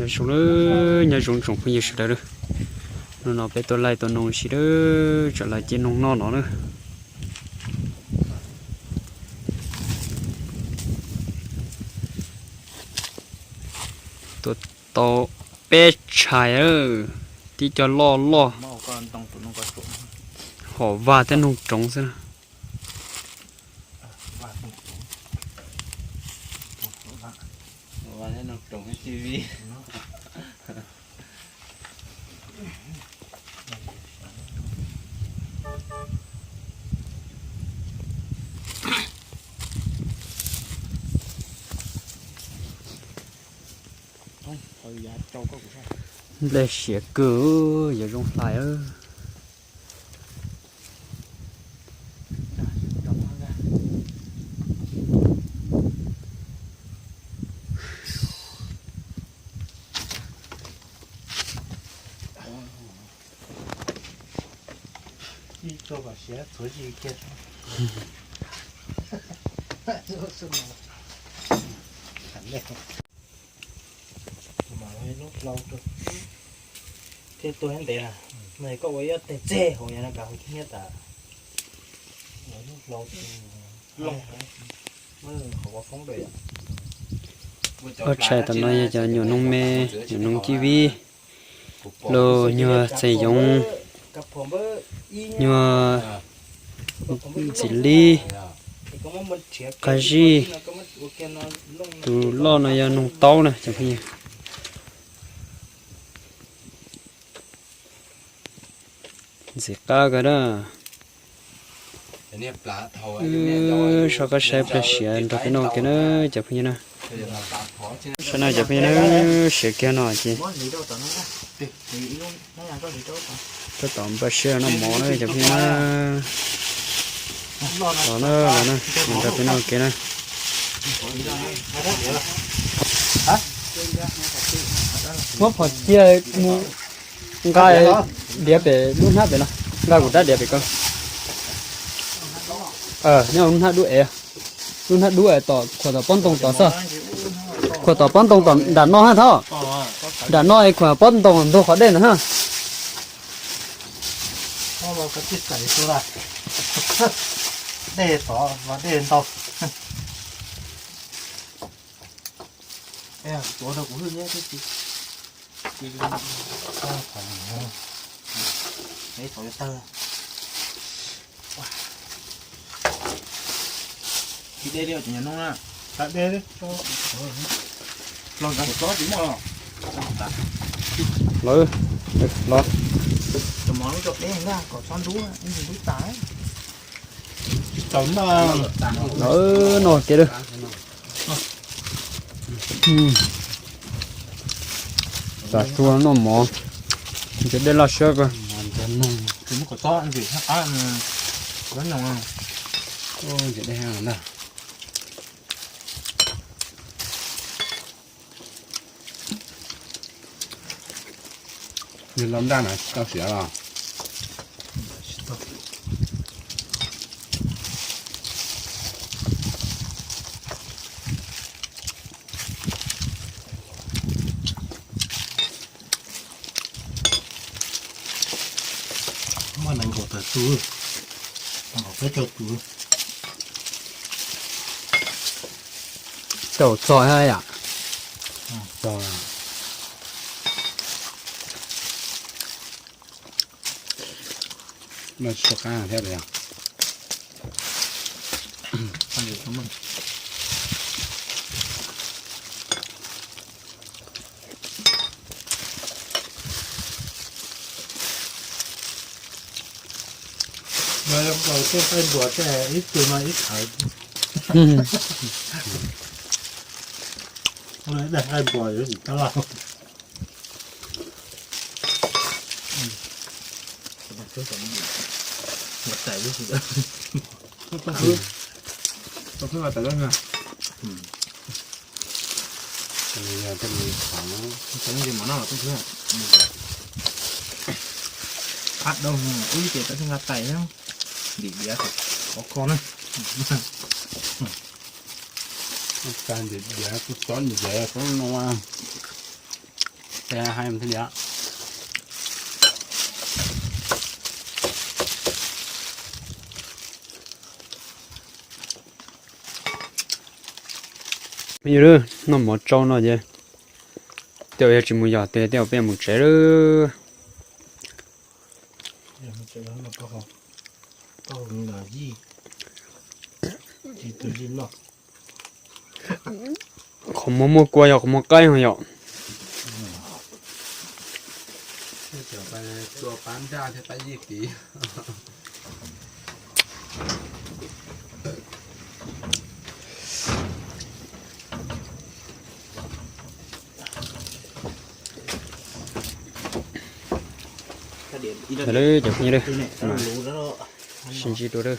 Nyob zoo lawm, nyob zoo tsoom phooj ywg sawv daws lawm. Hnub no peb tuaj laij tuaj noog ua si lawm, tsam lawv cia noog noj no na. Tuaj tau peb tshais, tib co loj loj, hom vaj thiab noog roov xwb na. Nplej siav kawg, yuav zoo hlais. Thiab tuaj ntev na, no koj ua ib teg txeg hauv yog no kav hauv thiab tas. Ob tshais tom no yog cov nyuam noog me, nyuam noog kib vib, los nyuag txais yoov, nyuag ntxim lib, qab zib. Tus loj no yog noog taub na cov phooj ywg. Ntxim qab kawg na. Soj qab saib plag siav nrog peb noj kiag na cov phooj ywg na. Saib na cov phooj ywg na, siav kiag no ces tab tom npaj siab noj mov na cov phooj ywg na. Los na, los na, nrog peb noj kiag na. Muab phom cia mus nqa diav pem lub hnab pem no, nqa kuv rab diav pem ko. Nyob lub hnab dub es, lub hnab dub es tom khuam tom pob ntoo tod xwb. Khuam tom pob ntoo tom nram no hab thov. Nram no es khuam pob ntoo ntug qhov dej ntawd hab. Dej tod dej ntau. Tuav rau kuv hwj thiab tsis. Tsis dej li os, cov nyuam noog na. Tsis dej li. Los nrad kuv tsob tsis muaj los. Lawv, los. Cov mov lub tso peb nqa kom tsob ntub, ib ntsis ntub tas. Tsis tau noj. Lawv noj kiag lawm. Tsav tsuag noj mov, ntsia dej loj siab kawg. Yog los nraj na tsis tau siav los? Muaj nees nkaum tawm tus, nees nkaum peb caug tus. Caum txog yom? Muaj tsis tau qab thiab yom? Tej nqaij npua tej ib tug no ib thawv. Nqaij npua yuav tsis tab laj. Qab dau, wb ces tam nqa tais, ntim diav, qhov kho na. Ntim diav, kuv txob ntim diav, txob no. Ces hais thiaj li. Phooj ywg, noj mov tsau no ces tej zaum yog tsis mus yos tes tej zaum peb mus tsev lawm. Qhov muag muaj kua yog qhov muag qaib yom. Ntawd cov phooj ywg, sib ntsib dua.